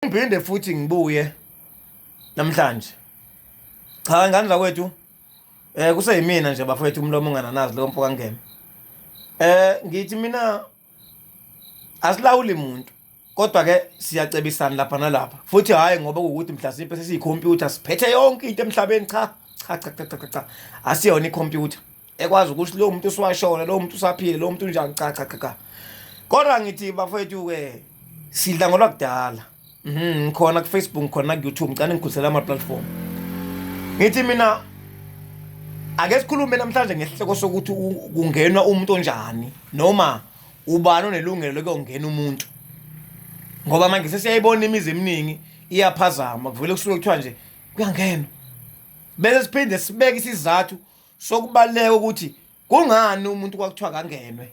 Ngiphinde futhi ngibuye namhlanje. Cha ngane zakwethu kuseyimina nje bafowethu umlomo ungananazi lo mfo kaNgema. Ngithi mina asilawuli muntu kodwa ke siyacebisana lapha nalapha. Futhi hhayi ngoba kuwukuthi mhlasimpe sesiyikhompyutha siphethe yonke into emhlabeni cha cha cha cha cha cha asiyona ikhompyutha. Ekwazi ukuthi lowo muntu usuwashona lowo muntu usaphile lowo muntu unjani cha cha cha cha kodwa ngithi bafowethu-ke sidla ngolwakudala. Ngikhona ku-Facebook, ngikhona ku-YouTube, ngicane ngikhulisela ama-platform. Ngithi mina ake sikhulume namhlanje ngesihloko sokuthi kungenwa umuntu onjani noma ubani onelungelo lokuyongena umuntu, ngoba manje sesiyayibona imizi eminingi iyaphazama, kuvele kusuke kuthiwa nje kuyangenwa, bese siphinde sibeke isizathu sokubaluleka ukuthi kungani umuntu kwakuthiwa kangenwe.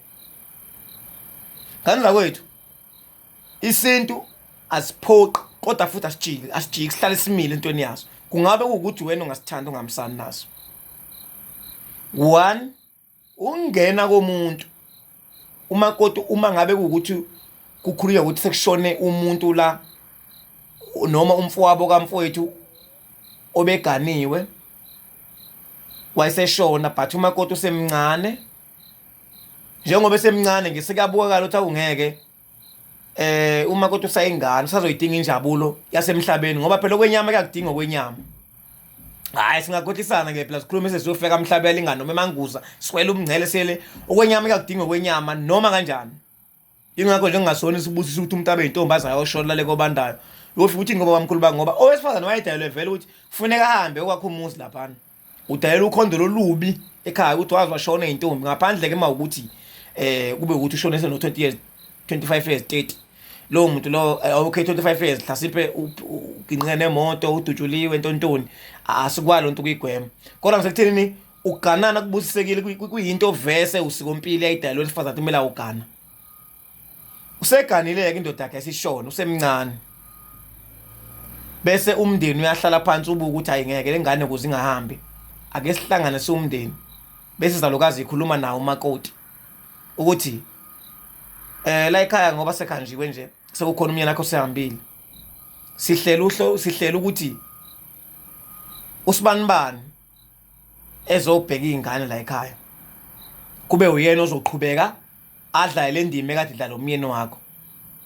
Ngane zakwethu, isintu asiphoqi kodwa futhi asijiki, asijiki, sihlale simile entweni yaso. Kungabe kuwukuthi wena ungasithanda ungahambisani naso. One, ukungena komuntu umakoti uma ngabe kuwukuthi kukhulunywa ukuthi sekushone umuntu la noma umfowabo kamfowethu obeganiwe wayeseshona, but umakoti usemncane. Njengoba esemncane nje sekuyabukakala ukuthi awungeke umakoti usayingane, usazoyidinga injabulo yasemhlabeni, ngoba phela okwenyama kuyakudinga okwenyama. Hhayi, singakhohlisana ke phela, sikhulume sesiyofika emhlabeni lingane noma emanguza, siwele umngcele siyele, okwenyama kuyakudinga okwenyama noma kanjani. Ingakho nje ngingasona isibusiso ukuthi umuntu abe yintombi aze ayoshona lale kobandayo. Uyofika uthini ngoba bamkhulu bakhe, ngoba owesifazane wayedalelwe vele ukuthi kufuneka ahambe okwakhe umuzi laphana. Udalelwe ukhondo lolubi ekhaya ukuthi waze washona intombi, ngaphandle ke mawukuthi kube ukuthi ushone seno 20 years, 25 years, 30. Lowo muntu lo, okay, 25 years mhlasimpe uginqe nemoto, udutshuliwe ntontoni, asikwazi lonto ukuyigwema. Kodwa ngisekuthenini ukuganana kubusisekile, kuyinto vese usikompilo eyayidalelwe wesifazane kumele awugana. Useganile-ke indoda yakhe esishona, usemncane. Bese umndeni uyahlala phansi ubuke ukuthi hayi ngeke le ngane ukuze ingahambi, ake sihlangane siwumndeni. Bese izalukazi ikhuluma nawo umakoti ukuthi la ekhaya ngoba sekhanjiwe nje sekukhona umyeni wakho osehambile, sihlela uhlo, sihlela ukuthi usibanibani ezobheka iy'ngane la ekhaya, kube uyena ozoqhubeka adlale le ndima ekade idlala umyeni wakho,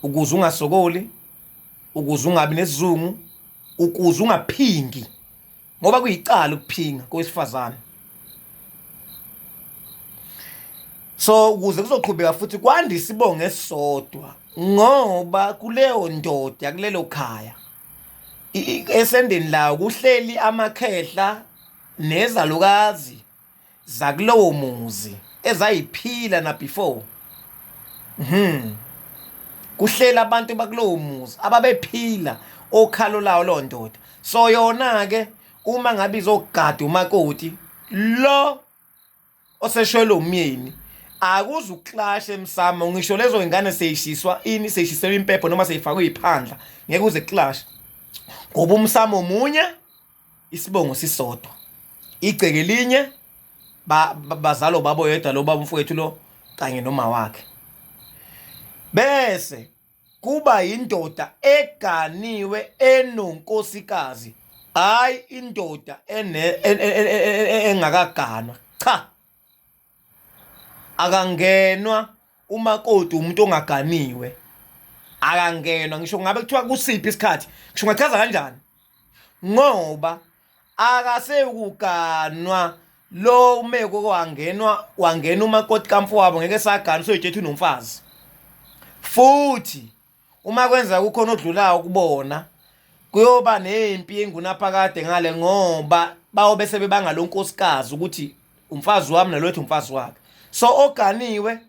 ukuze ungasokoli, ukuze ungabi nesizungu, ukuze ungaphingi, ngoba kuyicala ukuphinga kowesifazane. So ukuze kuzoqhubeka futhi kwande isibongo esisodwa, ngoba kuleyo ndoda kulelo khaya esendeni lawo kuhleli amakhehla nezalukazi zakulowo muzi ezayiphila na before. Kuhlela abantu bakulowo muzi ababephila okhalo lawo lo ndoda. So yona ke uma ngabe izogada umakoti lo oseshwele umyeni, akuze uklashe emsamo, ngisho lezo ingane seyishiswa ini, seyishiselwa impepho noma seyifakwe iphandla, ngeke uze clash, ngoba umsamo munye, isibongo sisodwa, igceke linye, bazalo babo yedwa lo baba umfowethu lo kanye noma wakhe. Bese kuba indoda eganiwe enonkosikazi, hayi indoda engakaganwa. Cha, akangenwa umakoti umuntu ongaganiwe, akangenwa ngisho ngabe kuthiwa kusiphi isikhathi, ngisho ungachaza kanjani, ngoba akasekuganwa lo umeko wangenwa, wangena umakoti kamfowabo, ngeke sagana, usoyitshetha unomfazi. Futhi uma kwenzeka kukhona odlulayo kubona, kuyoba nempi engunaphakade ngale, ngoba bayobe sebebanga lo nkosikazi ukuthi umfazi wami nalothi umfazi wakhe. So oganiwe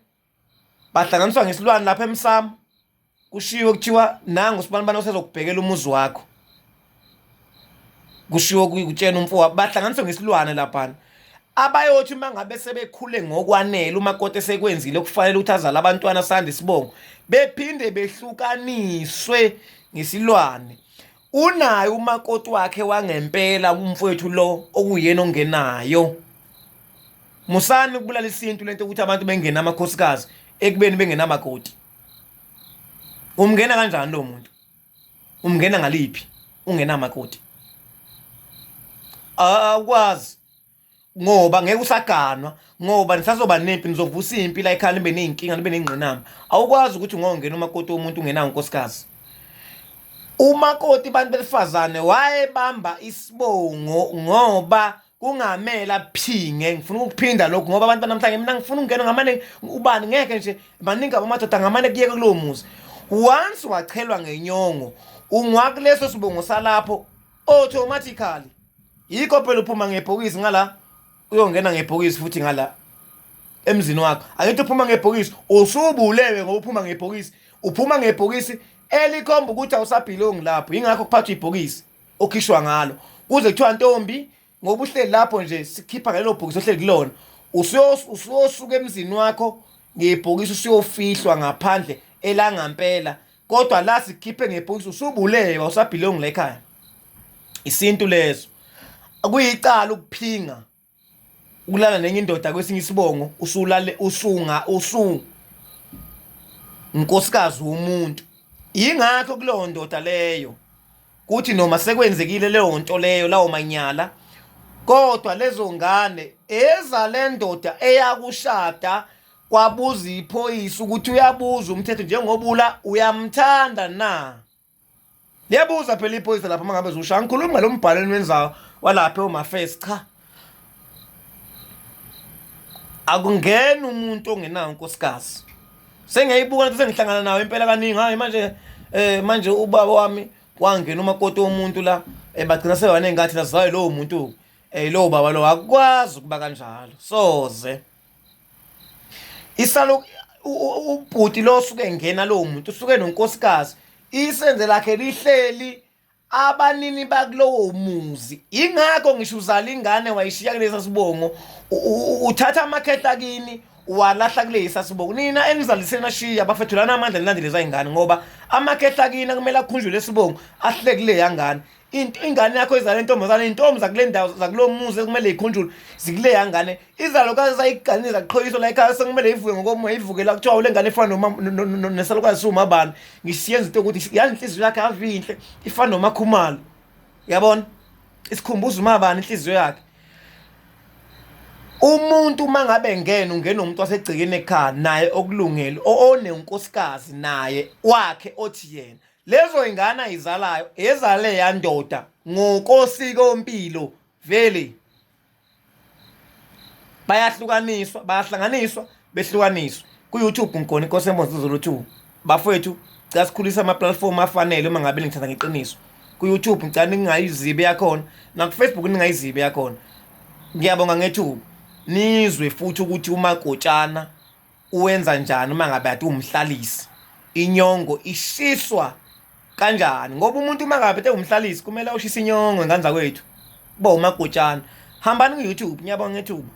bahlanganiswa ngesilwane lapha emsamo, kushiwo kuthiwa nangu sibanibani osezokubhekela umuzi wakho, kushiwo kutshena umfowabo, bahlanganiswe ngesilwane laphana. Abayothi uma ngabe sebekhule ngokwanele, umakoti esekwenzile okufanele ukuthi azale abantwana sande isibongo, bephinde behlukaniswe ngesilwane. Unaye umakoti wakhe wangempela umfowethu lo okuyena ongenayo. Musani ukubulala isintu lento ukuthi abantu bengena amakhosikazi ekubeni bengenamakoti. Umngena kanjani lo muntu? Umngena ngaliphi ungenamakoti? Awukwazi ngoba ngeke usaganwa ngoba nisazoba nempi, nizovusa impi la ekhaya, nibe ney'nkinga, nibe ney'ngqinamba. Awukwazi ukuthi ungongena umakoti womuntu ungenawo unkosikazi. Umakoti bantu besifazane wayebamba isibongo ngoba kungamele aphinge. Ngifuna ukuphinda lokhu ngoba abantu banamhlanje, mina ngifuna ukungena ngamane ubani ngeke nje maningi amadoda ngamane kuyeke kulowo muzi. Once wachelwa ngenyongo ungwakuleso sibongo salapho automatically. Yikho phela uphuma ngebhokisi ngala uyongena ngebhokisi futhi ngala emzini wakho. Angithi uphuma ngebhokisi usubulewe ngoba uphuma ngebhokisi, uphuma ngebhokisi elikhomba ukuthi awusabhilongi lapho. Yingakho kuphathwa ibhokisi okhishwa ngalo kuze kuthiwa ntombi ngoba uhleli lapho nje sikhipha ngalelo bhokisi ohleli kulona. Usuyosuka emzini wakho ngebhokisi usuyofihlwa ngaphandle elangampela, kodwa la sikhiphe ngebhokisi usubulewe awusabhilongi la ekhaya. Isintu leso. Kuyicala ukuphinga ukulala nenye indoda kwesinye isibongo usulale usunga usu unkosikazi womuntu. Yingakho kuleyo ndoda leyo kuthi noma sekwenzekile leyo nto leyo lawo manyala, kodwa lezo ngane ezale ndoda eyakushada kwabuza iphoyisa ukuthi uyabuza umthetho njengobula uyamthanda na. Liyabuza phela iphoyisa lapha uma ngabe zusha. Angikhulumi ngalo mbhalo eniwenzayo walapha eHome Affairs, cha. Akungena umuntu ongenawo unkosikazi. Sengiyayibuka lento, sengihlangana nayo impela kaningi. Hayi manje manje ubaba wami wangena umakoti womuntu la, bagcina sebaney'nkathi lazayo lowo muntu, lowo baba lo akukwazi ukuba kanjalo. Soze. Isalo ubhuti lo osuke engena lowo muntu usuke nonkosikazi, isenze lakhe lihleli abanini bakulowo muzi. Ingakho ngisho uzala ingane wayishiya kulesa sibongo, uthatha amakhehla kini walahla kulesa sibongo. Nina enizalise nashiya bafethu lana amandla nilandele zayingane, ngoba amakhehla kini kumele akhunjwe lesibongo ahleke kuleya ngane. Ingane yakho izala intombazane, intombi zakule ndawo zakulo muzi ekumele ikhunjulwe zikuleya ngane. Izalukazi zayiganile zaqhoyiswa la ekhaya, sekumele ivuke ngokomoya, ivuke la kuthiwa le ngane ifana noma nesalukazi siwumabani. Ngisiyenza into yokuthi yazi inhliziyo yakhe ave inhle ifana noMakhumalo, yabona, isikhumbuza umabani inhliziyo yakhe. Umuntu uma ngabe ngena ungena umuntu wasegcekeni ekhaya naye okulungele onenkosikazi naye wakhe othi yena lezo ingane ayizalayo ezale yandoda ngokosikompilo vele bayahlukaniswa, bayahlanganiswa, behlukaniswa. Ku-YouTube ngikhona Inkosi Embonzo Zulu 2. Bafowethu, cela sikhulise ama-platform afanele uma ngabe ningithatha ngeqiniso. Ku-YouTube ngicela ningayizibi yakhona, naku-Facebook ningayizibi yakhona. Ngiyabonga ngethuba. Nizwe futhi ukuthi uMagotshana uwenza njani uma ngabe ade umhlalisi. Inyongo ishiswa kanjani? Ngoba umuntu uma ngabe ewumhlalisi kumele awushise inyongo, ngane zakwethu. Kuba uMagotshana. Hambani ku-YouTube, ngiyabonga ngethuba.